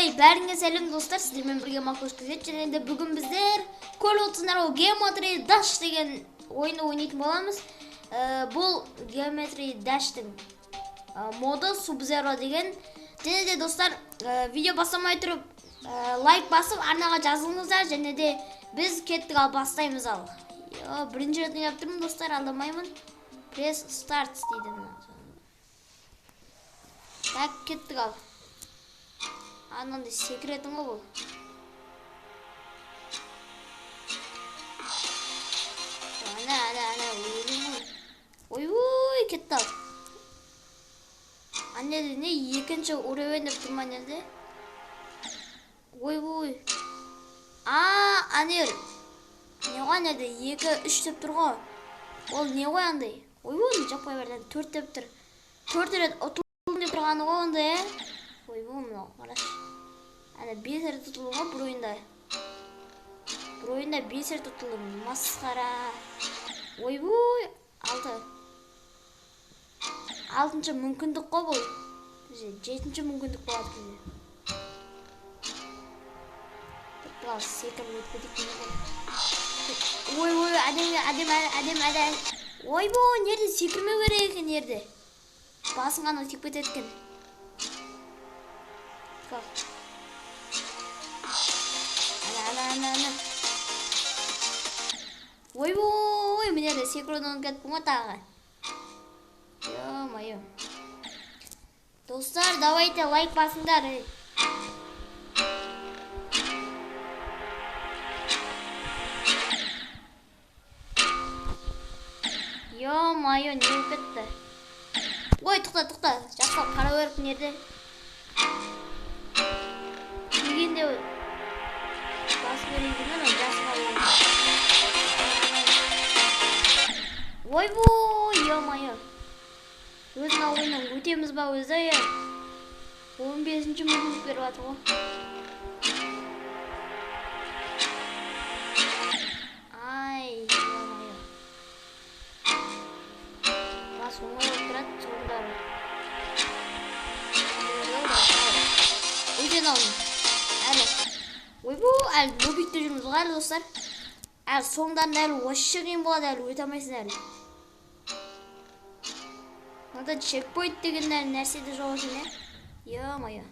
Ей, бәріңе сәлем достар, сіздермен бірге Макош KZ, және де бүгін біздер көріп отырсыңдар ғой, Geometry Dash деген ойынды ойнайтын боламыз. Бұл Geometry Dash'тың моды Sub-Zero деген. Және де достар, видео бастамай тұрып, лайк басып, арнаға жазылыңыздар. Және де біз кеттік, ал бастаймыз ал. Йо, бірінші рет ойнап тұрмын достар, алдамаймын. Press start дейді мына. Так, кеттік ал. Анандай секретін ғой бұл. Ана, ана, ана, өлім ғой. Ой, ой, кетті ал. Ана жерде не, екінші уровень деп тұр ма ана жерде? Ой, ой. А, ана жер. Не ғой ана жерде? 2, 3 деп тұр ғой. Ол не ғой андай? Ой, ой, жаппай берді. 4 деп тұр. 4 рет ұтылдым деп тұрғаны ғой онда, ә? Ой, бұл мынау, қарашы. Ана 5 рет ұтылдым ғой бір ойында. Бір ойында 5 рет ұтылдым. Масқара. Ой, ой, 6. 6-шы мүмкіндік қой бұл. Бізде 7-ші мүмкіндік болады бізде. Тіпті секіріп өтіп кетейік мына. Ой, ой, әдемі, әдемі, әдемі, әдемі. Ой, бұл нерде секірмеу керек екен нерде. Басың ғана тиіп кетеді екен. Ана, ана, ана, ана. Ой, ой, мына жерде секіруді ұмытып кеттім ғой тағы. Ё-моё. Достар, давайте лайк басыңдар. Ё-моё, не болып кетті? Ой, тоқта, тоқта. Жақсылап қарау керек мына жерде. Дегенде басып берейін деймін, ана жасыл алып. Ойбой, ё-моё. Өз мына ойыннан өтеміз ба өзі, е? 15-ші мүмкіндік беріп жатыр ғой. Ай, ё-моё. Бас оңай болып тұрады, соңдары. Өтен алдым. Әлі. Ойбу, әлі нубикте жүрміз ғой әлі достар. Әлі соңдарында әлі вообще қиын болады, әлі өте алмайсың әлі. Мында чекпоинт деген нәрсе де жоқ екен, е? Ё-моё.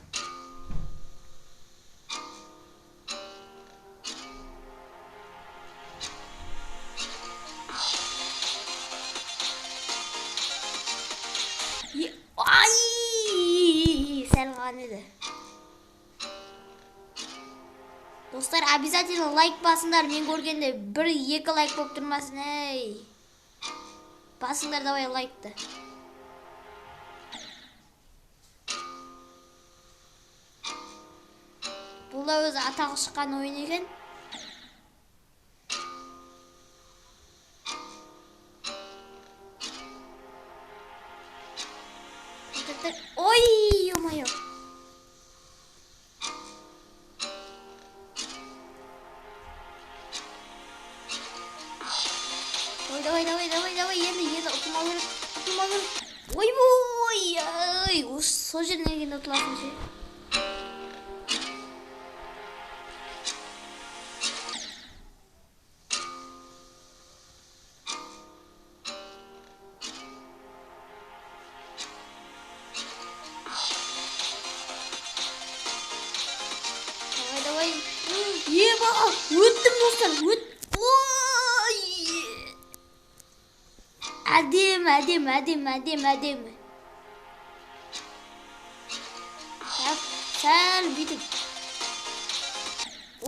Ай! Сәл қалған еді. Достар, обязательно лайк басыңдар. Мен көргенде 1-2 лайк болып тұрмасын, ей. Басыңдар давай лайкты. Бұл да өзі атағы шыққан ойын екен. Так, так, так. Ой, ё-моё. Ой, давай, давай, давай, давай, енді, енді ұтылмау керек, ұтылмау керек. Ойбой, ай, осы сол жерден келгенде ұтыласың ше. Давай, давай. Еба, өттім достар, өт. Ой! Әдемі, әдемі, әдемі, әдемі, әдемі. Так, сәл бүйтіп.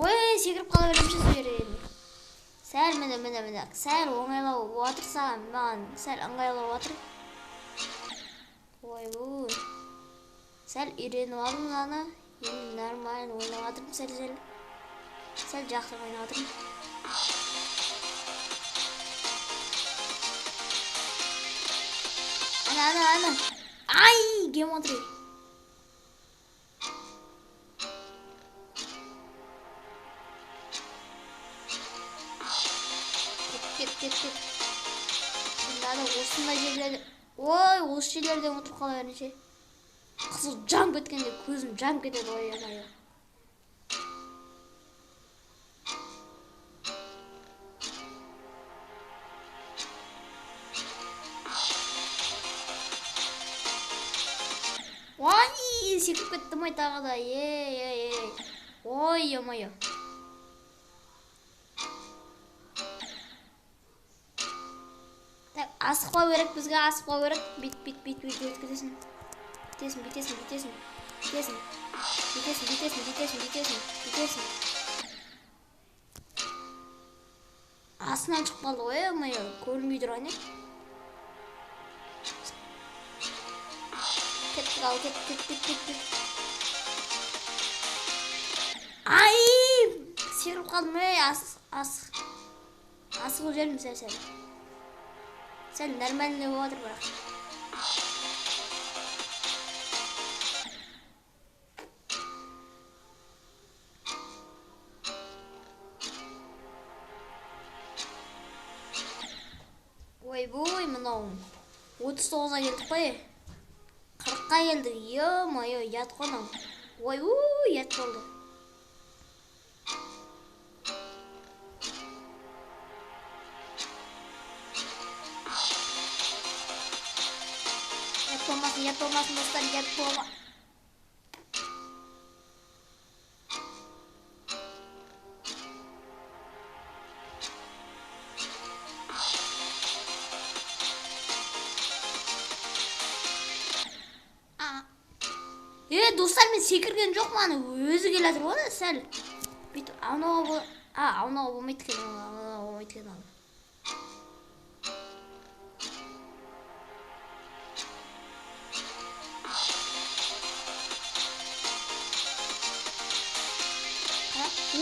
Ой, секіріп қала беремін ше сол жерге енді. Сәл міне, міне, міне. Сәл оңайлау болып жатыр саған, маған сәл ыңғайлау болып жатыр. Ойбой. Сәл үйреніп алдым мынаны. Енді нормально ойнап жатырмын сәл-сәл. Сәл жақсы ойнап жатырмын. Ана, ана, ана. Ай, геометри. Кет, кет, кет, кет. Мынада осындай жерлерде, ой, осы жерлерден отырып қала беріңше. Қызыл жанып кеткенде көзім жанып кетеді ғой, ё-моё. Ой, секіріп кеттім ой тағы да. Ей, ей, ей. Ой, ё-моё. Так, асықпау керек бізге, асықпау керек. Бит, бит, бит, бит, өткізесің. Бүйтесің, бүйтесің, бүйтесің. Бүйтесің. Бүйтесің, бүйтесің, бүйтесің, бүйтесің, бүйтесің. Астынан шығып қалды ғой, ё-моё, көрінбей тұрған не? Кеттік ал, кет, кет, кет, кет, кет. Ай! Секіріп қалдым, ей, асығып жібердім сәл-сәл. Сәл нормальный болып жатыр бірақ. Ойбой, мынау 39-ға келдік қой. 40-қа келдік. Ё-моё, ұят қой мынау. Ойбой, ұят болды. Ұят болмасын, ұят болмасын, достар, ұят болма. Достар, мен секірген жоқпын, ана өзі келе жатыр ғой, сәл. Бүйтіп аунауға аунауға болмайды екен, аунауға болмайды екен ана.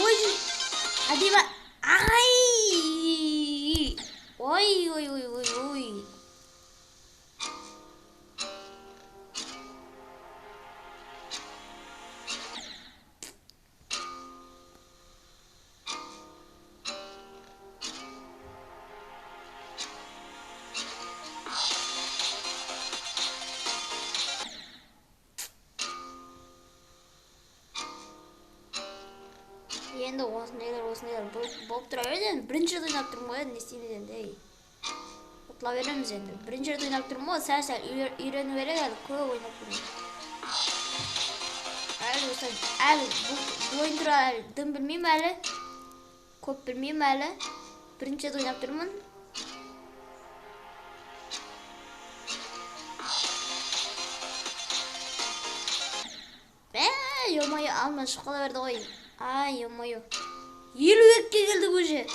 Ой, әдемі. Ай! Ой, ой, ой, ой, ой. Енді осындайлар болып тұра береді енді. Бірінші рет ойнап тұрмын ғой, енді не істейміз енді, ей. Ұтыла береміз енді. Бірінші рет ойнап тұрмын ғой, сәл-сәл үйрену керек әлі, көп ойнап тұрмын. Әлі осылай, әлі бұл ойын туралы әлі дым білмеймін әлі. Көп білмеймін әлі. Бірінші рет ойнап тұрмын. Ё-моё, алма шығып қала берді ғой. Ай, ё-моё. 52-ге келдік уже.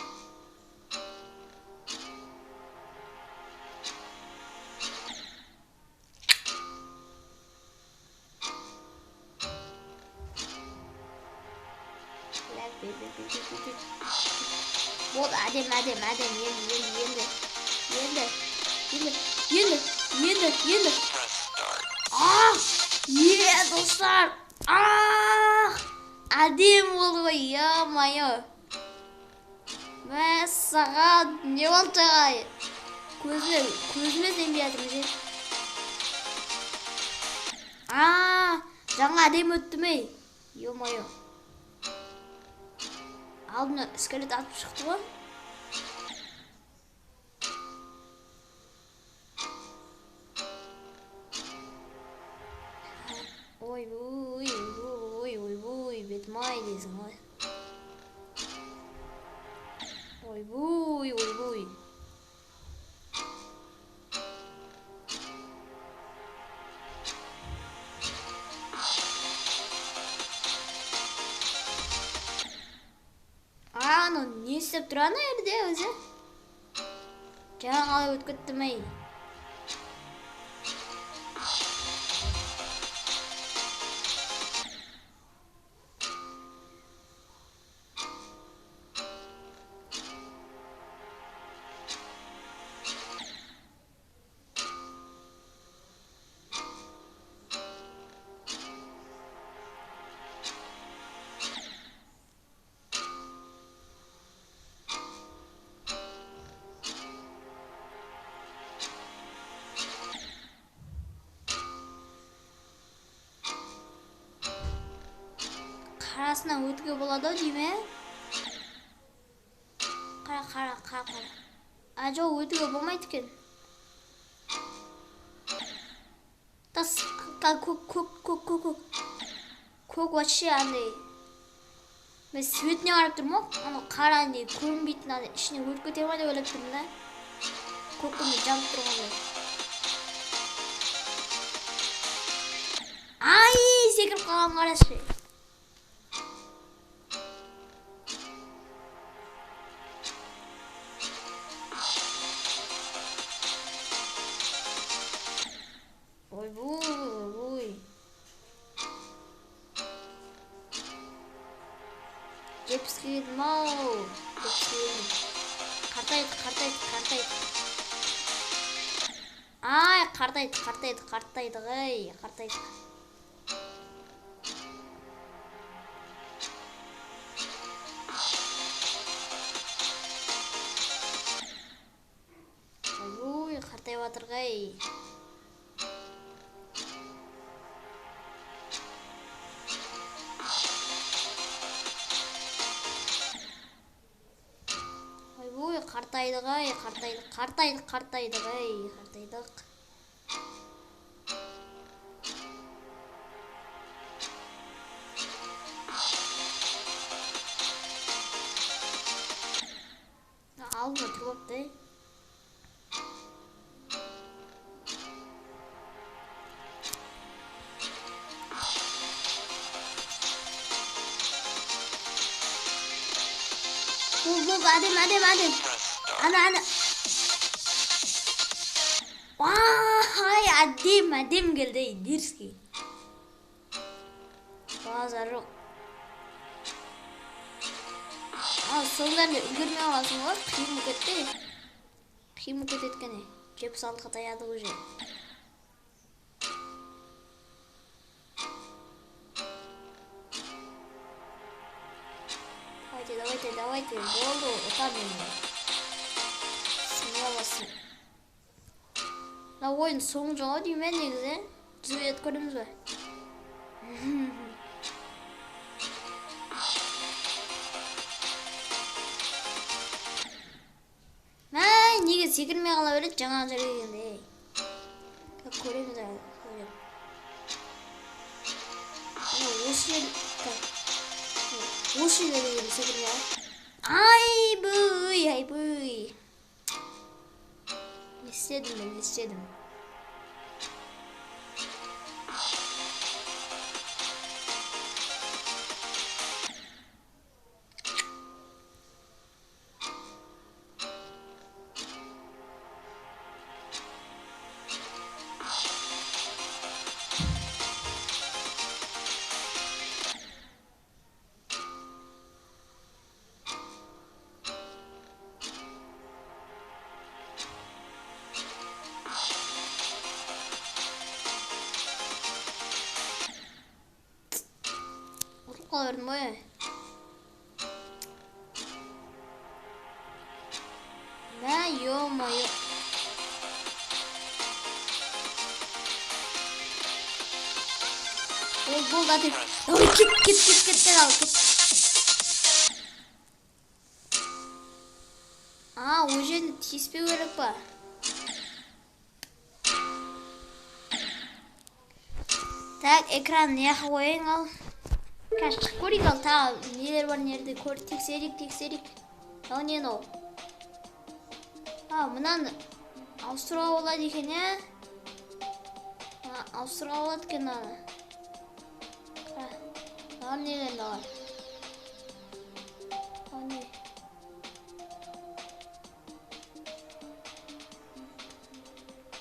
Болды, әдем, әдем, әдем. Енді, енді, енді. Енді, енді, енді, енді, енді. Ах! Е, достар! Ах! Әдем болды ғой, ё-моё. Мәссаған, не болды ағай? Көзіме сенбей жатырмын ше. Жаңа әдем өттім ей. Ё-моё. Алдына скелет атып шықты ғой. Ой, ой, ой, ой, ой, бетім ай дейсің ғой. Ой, ой, ой, ой. Анау не істеп тұр ана жерде өзі? Жаңа қалай өтіп кеттім ей. Қарасынан өтуге болады ау деймін, ә? Қара, қара, қара, қара. А, жоқ, өтуге болмайды екен. Тас, Көк, көк, көк, көк, көк. Көк вообще андай. Мен светіне қарап тұрмын ғой, анау қара андай көрінбейтін, андай ішіне өліп кете ма деп ойлап тұрмын да. Көк күнде жанып тұрғандай. Ай, секіріп қалғанын қарашы. Ойбуй, ойбуй. 70-ке келдім ау. 70-ке келдім. Қартайдық, қартайдық, қартайдық. Ай, қартайдық, қартайдық, қартайдық, ей, қартайдық. Ойбуй, қартайып жатырық, ей. Ойбуй, қартайдық, ай, қартайдық, қартайдық, қартайдық, ай, қартайдық. Алдында тұрып алыпты, ей. Болды, болды, әдемі, әдемі, әдемі. Ана, ана. Ай, әдемі, әдемі келді, ей, дерзкий. Базар жоқ. Ал, соңдарында үлгермей қаласың ғой, қиын болып кетті. Қиын болып кетеді екен, ей. 76-ға таядық уже. Давайте, давайте, давайте. Болды, ұтамын енді. Смело. Мына ойын соңы жоқ ау деймін негізі. Түзу етіп көреміз бе? Мәй, неге секірмей қала береді жаңағы жерге келгенде, ей. Так, көреміз әлі, көреміз. Мына осы жер, так. Осы жерге келгенде секірмей қалады. Айбуй, айбуй. Не істедім мен, не істедім? Ұтылып қала бердім ғой. Мә, ё-моё. Болды, болды, әдеп. Давай, кет, кет, кет, кет, кет, ал, кет. А, ол жеріне тиіспеу керек па? Так, экран мына жаққа қояйын ал. Қазір шығып көрейік ал, тағы нелер бар, нелерді көр, тексерейік, тексерейік. Мынау не мынау? А, мынаны ауыстыруға болады екен, ә? А, ауыстыруға болады екен мынаны. Қара, мынау нелер мыналар? Мынау не?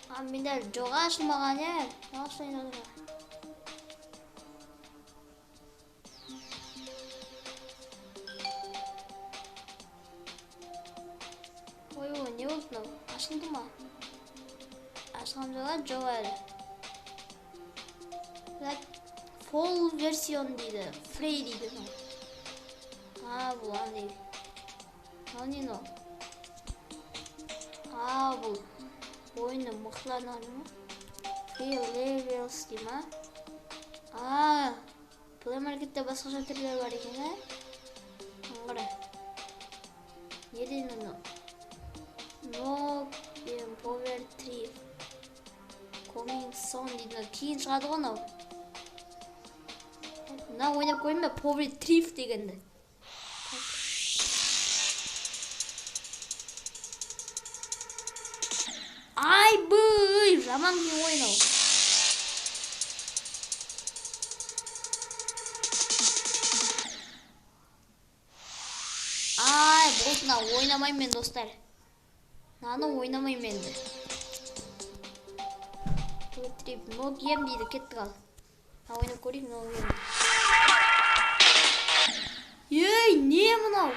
А, менде әлі жоқ ашылмаған, ә? Ашылайын жатыр. Ой, ой, не болды мынау? Ашылды ма? Ашылған жоқ, ә? Жоқ әлі. Так, full version дейді, free дейді мынау. А, бұл андай. Мынау не мынау? А, бұл ойынның мықтыларынан ма? Free levels дей ма? А, Play Marketте басқаша түрлері бар екен, ә? Қара. Не дейді мынау? No Power 3. Coming soon дейді. Мынау кейін шығады ғой мынау. Мына ойнап көрейін ба, Power Trip дегенді? Айбый, жаман қиын ғой мынау. Ай, болды, мына ойнамаймын мен, достар. Мынаны ойнамаймын енді. Power Trip, no game дейді, кеттік ал. Мына ойнап көрейік, no game. Ей, не мынау?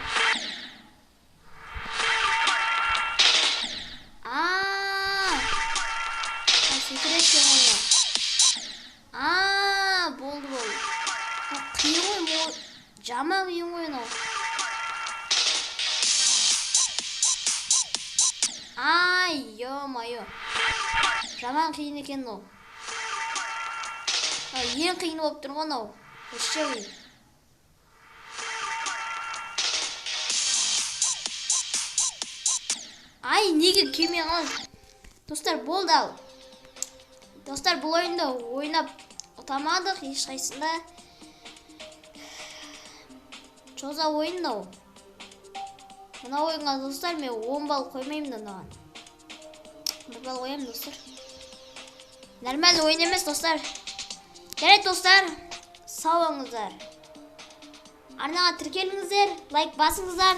А, секіреді екен ғой мынау. А, болды, болды. Мынау қиын ғой, жаман қиын ғой мынау. Ай, ё-моё. Жаман қиын екен мынау. Мынау ең қиын болып тұр ғой мынау. Вообще қиын. Ай, неге келмей қалды? Достар, болды ал. Достар, бұл ойынды ойнап ұтамадық ешқайсында. Чё за ойын мынау? Мына ойынға, достар, мен 10 балл қоймаймын да мынаған. 1 балл қоямын, достар. Нормальный ойын емес, достар. Жарайды, достар, сау болыңыздар. Арнаға тіркеліңіздер, лайк басыңыздар.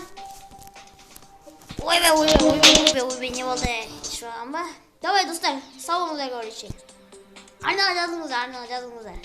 Ойбай, ойбай, ойбай, ойбай, ойбай, не болды? Ішіп алған ба? Давай, достар, сау болыңыздар, короче. Арнаға жазыңыздар, арнаға жазыңыздар.